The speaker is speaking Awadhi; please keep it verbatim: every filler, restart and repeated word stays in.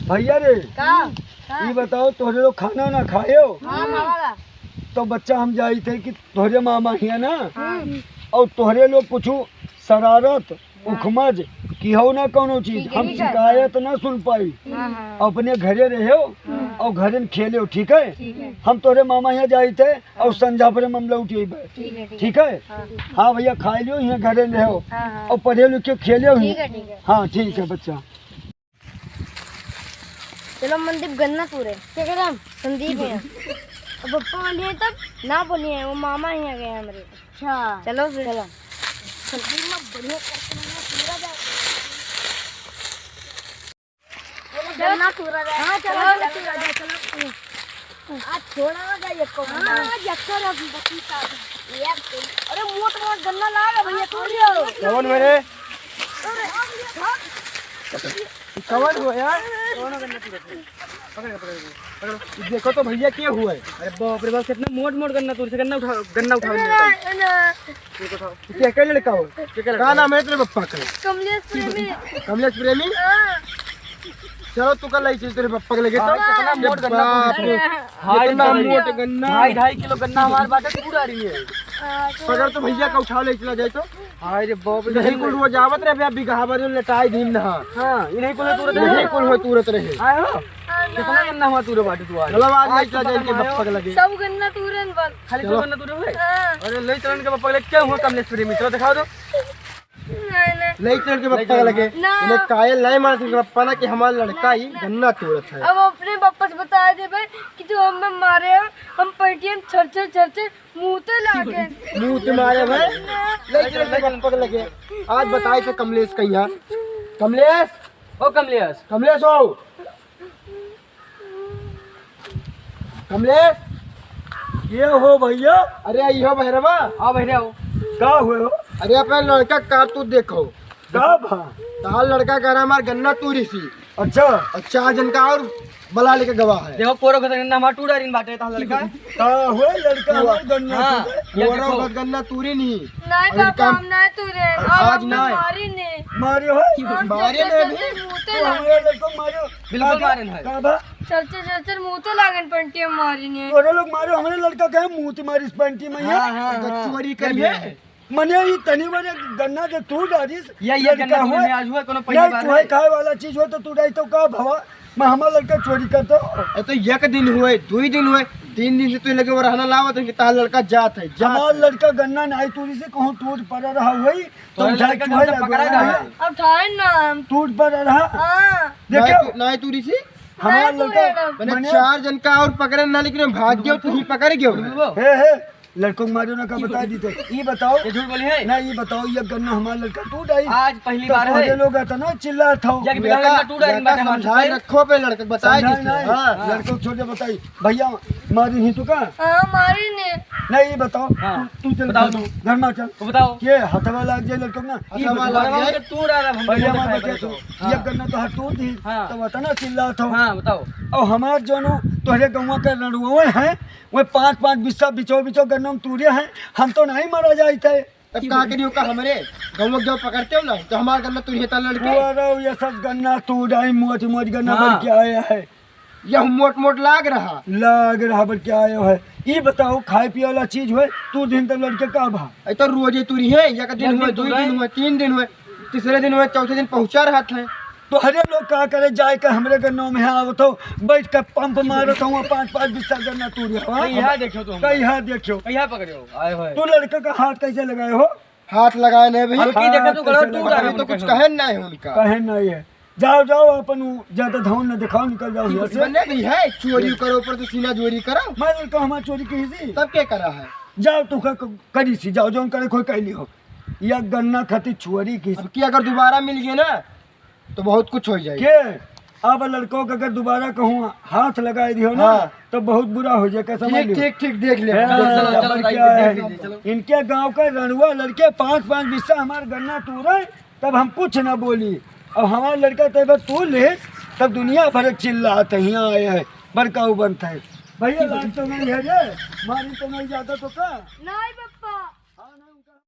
भैया रे, का? का? ई बताओ, तोहरे लोग खाना ना खायो? हाँ, खावा ला। तो बच्चा, हम जाइत है कि तोहरे मामा हिया ना, हाँ। और तोहरे लोग कुछ शरारत, हाँ। उखमज किहो ना कौनो चीज, ठीक है, हम ठीक है। शिकायत ना सुन पाई। हाँ, हाँ। अपने घरे रहो हाँ। और घरे में खेलो, ठीक है? ठीक है। हम तोहरे मामा हिया जाइत है और हाँ। संझा पर हम लौट अइबे। ठीक है, ठीक है। ठीक है? हाँ। हाँ भैया, खाइ लियो, हिया घरे में रहो हाँ, हाँ। और पढ़े लिखे खेलो ही। ठीक है, ठीक है। हाँ, ठीक है बच्चा। चलो मनदीप गन्ना तूरे। के करम? संदीप है। अब पप्पा बोलिए तब? ना बोलिए, वो मामा हिया गए हमरे। अच्छा। चलो फिर। चलो। संदीप ना बढ़िया करके ना पूरा जा। गन्ना तूरा जाए। हाँ, चलो, चलो, चलो, चलो। आज छोड़ा ना जाए एको गन्ना। हाँ, आज एको रस बची साथ। यार, अरे मोट मोट गन्ना ला रे भैया, तोड़ लियो। कौन मेरे? अरे, कौन हुआ यार? कौन गन्ना तोड़ रहा है? पकड़, पकड़, पकड़। ये देखो तो भैया, क्या हुआ है? अरे बाप रे बाप, कितना मोट मोट गन्ना तोड़ से, गन्ना उठा, गन्ना उठा ले। ना, ना। ये तो उठाओ। ये क्या, क्या लड़का हो? क्या लड़का? क्या नाम है तेरे पप्पा का? कमलेश प्रेमी। कमलेश प्रेमी? हाँ। चलो, तू कल आई चल तेरे पप्पा के लगे तो। हाँ, कितना मोट गन्ना बाप रे। हाँ, कितना एकदम। मोट गन्ना। ढाई, ढाई किलो गन्ना हमारे बाटे, तू उड़ा रही है। हाँ, तो पकड़ तो भैया का उठा ले, चला जाए तो। हाय रे बाप रे। यही कुल रोज आवत रहे, अभी बिगहा भर लेटाई दिन ना। हाँ, इन्हीं कुल तुरत रहे। यही कुल हो तुरत रहे। आए हो? हाँ, कितना ना। गन्ना हुआ तूरे बाटे तू आज? चलो, आज आज ले तो चला जाए इनके पकड़ पप्पा के लगे। सब गन्ना तूरे बन। खाली चलो। सब गन्ना तूरे हुए? हाँ। अरे, ले चलन के पप्पा के लगे, क्या हुआ कमलेश प्रेमी? चलो दिखाओ तो। नहीं, नहीं। ले चलन के पप्पा के लगे। ना। इन्हें कायल नहीं मान सकते पप्पा ना कि हमारा लड़का ही ना, ना। गन्ना तोड़त है। अब अपने पप्पा से बता देबे कि तू हमें मारे हो, हम पेटियम छरछर छरछर मुँह ते लागे। मुँह ते मारे भाई। ले चल के पप्पा के लगे। आज बताए से कमलेश कहिया। कमलेश, ओ कमलेश। कमलेश हो। कमलेश। ये हो भैया। अरे, ये हो भैरवा। हाँ भैरवा। का हुए हो? अरे, अपना लड़का का तू देखो। का भा? तार लड़का कह रहा हमार गन्ना तूरी सी। अच्छा। और चार जन का और बला लेके गवा है। देखो, पोरो के संग ना हमार टूरा रिन बाटे, तार लड़का। का हुए लड़का हुआ। हमार गन्ना हाँ, तूरे? ये पोरो देखो। का गन्ना तूरी नहीं। नहीं और पापा, इनका हम नहीं तूरे। आज आज हम नहीं। मारी नहीं। मारे हो? हम मारे चलते नहीं चलते भी। मुँह ते तो लागे। हमारे लड़को मारो। बिल्कुल का भा? मारे नहीं। का भा? चलते चलते मुँह ते लागन पंटी मारी ने। तोरे लोग मारो, हमारे लड़का कहे मुँह ते मारिस पंटी में हाँ, हाँ, तो हाँ। चोरी ये करिए। भी है। मने ई तनी बड़े गन्ना के तू डारिस, ये, ये लड़का गन्ना तू हुए। में आज हुआ, कोनो पहली नहीं, बार तू है है। खाए वाला चीज हो तो तू डारी तो का भवा, मैं हमार लड़का चोरी करता हो। अरे तो एक दिन हुए, दुई दिन हुए, तीन दिन से तू लगे वो रहना लावत है कि तार लड़का जात है, जात हमार है। लड़का गन्ना नहीं तूरी से कहूँ टूट पड़ रहा हुई, तो तोहरे उठा लड़का चुहे हमसे लगे पकड़ा रहा। रहा है। अब ठाए ना हम। टूट पड़ रहा। हाँ। देखो। नहीं तू, नहीं तूरी से। हमार नहीं तू लड़का मैडम। मैंने मने चार जन का और पकड़े ना, लेकिन हम भाग गयो, तू ही पकड़ गयो। हे, हे, लड़कों को मारो ना का बता दी थे। ई बताओ। ये झूठ बोली है? ना, ई बताओ, ये गन्ना हमार लड़का तू डारी। आज पहली तो बार है। तोहरे लोग आता ना चिल्लात हो। या कि बिना लड़का, गन्ना तू डारी लड़का बाटे हमार समझाए से। रखो पे लड़का, बताए समझाए दीजिए। ना। हाँ। लड़कों को छोड़ दे, बताई। भैया, मारी ही तू का? हाँ, मारी ने। नहीं, ई बताओ। हाँ। तू, तू चल बताओ घर, तू। घर में चल। तो बताओ। ये हथवा लाग जाए लड़कों ना। ई हथवा बताओ। लाग जाए। तू डारा, हम पहले दोनों हमार खाए बच्चे पहले तू। तो। हाँ। ये गन्ना तो हर तू दी। हाँ। तो वतना चिल्लात हो। हाँ, बताओ। और हमार जोनो तोहरे गौवा के रंडुए हैं, वो पाँच पाँच बिस्सा बिचो बिचो गन्ना में तूरे हैं, हम तो नहीं मारा जाइत है। तब का करियो का हमरे गौवा के जो पकड़ते हो ना, तो हमार गन्ना तूरे हेता लड़के। अरे ये सब गन्ना तू डारी मोट मोट गन्ना हाँ। बन के आया है। यह मोट मोट लाग रहा। लाग रहा बन के आयो है। ई बताओ खाए पिए वाला चीज हुए, तू दिन तक लड़के का भा? अरे तो रोजे तूरी है, एक दिन एक हुए, दिन दो तूरे। दिन हुए, तीन दिन हुए, तीसरे दिन हुए, चौथे दिन पहुँचा रहा था। तोहरे लोग का करे, जाए के हमरे गन्नों में आवत हो, बैठ के पंप मारत हो, पाँच पाँच बिस्सा गन्ना तूरे हो, हाँ? कहिया देखो तुम? कहिया देखो? कहिया पकड़े हो? आए होए। तू लड़के का हाथ कैसे लगाए हो? हाथ लगाए नहीं भी। हल्की देखो तो हाथ गलत कैसे टूट लगाए? रहा अभी तो कुछ उनका। कहे नहीं उनका। कहे नहीं है। जाओ, जाओ, अपन उ ज्यादा धाउन न दिखाओ, निकल जाओ यहाँ से। बने भी है, चोरी करो, ऊपर से सीना चोरी करो। मैं लड़का हमार चोरी की थी। तब के करा है? जाओ, तू का क-, करी सी, जाओ, जौन करे खोई कैली हो। या गन्ना खातिर चोरी की। अब की अगर दोबारा मिल गए ना, तो बहुत कुछ हो जाए। के? अब लड़कों का अगर दोबारा कहूँ हाथ लगाए दियो ना, हाँ। तो बहुत बुरा हो जाए, समझ ठीक, लियो। ठीक, ठीक, देख ले। हाँ, चलो, चलो, चलो, बन बताइए, क्या देख है? लीजिए, चलो। इनके गांव का रंडुआ लड़के पाँच पाँच बिस्सा हमार गन्ना तूरे, तब हम कुछ ना बोली। अब हमार लड़का तो एगो तू लेस, तब दुनिया भर चिल्लात है, यहाँ आए हैं, बड़का उ बनता है। भैया, लाज तो नहीं है रे, मारी तो नहीं जाता तो का? नहीं,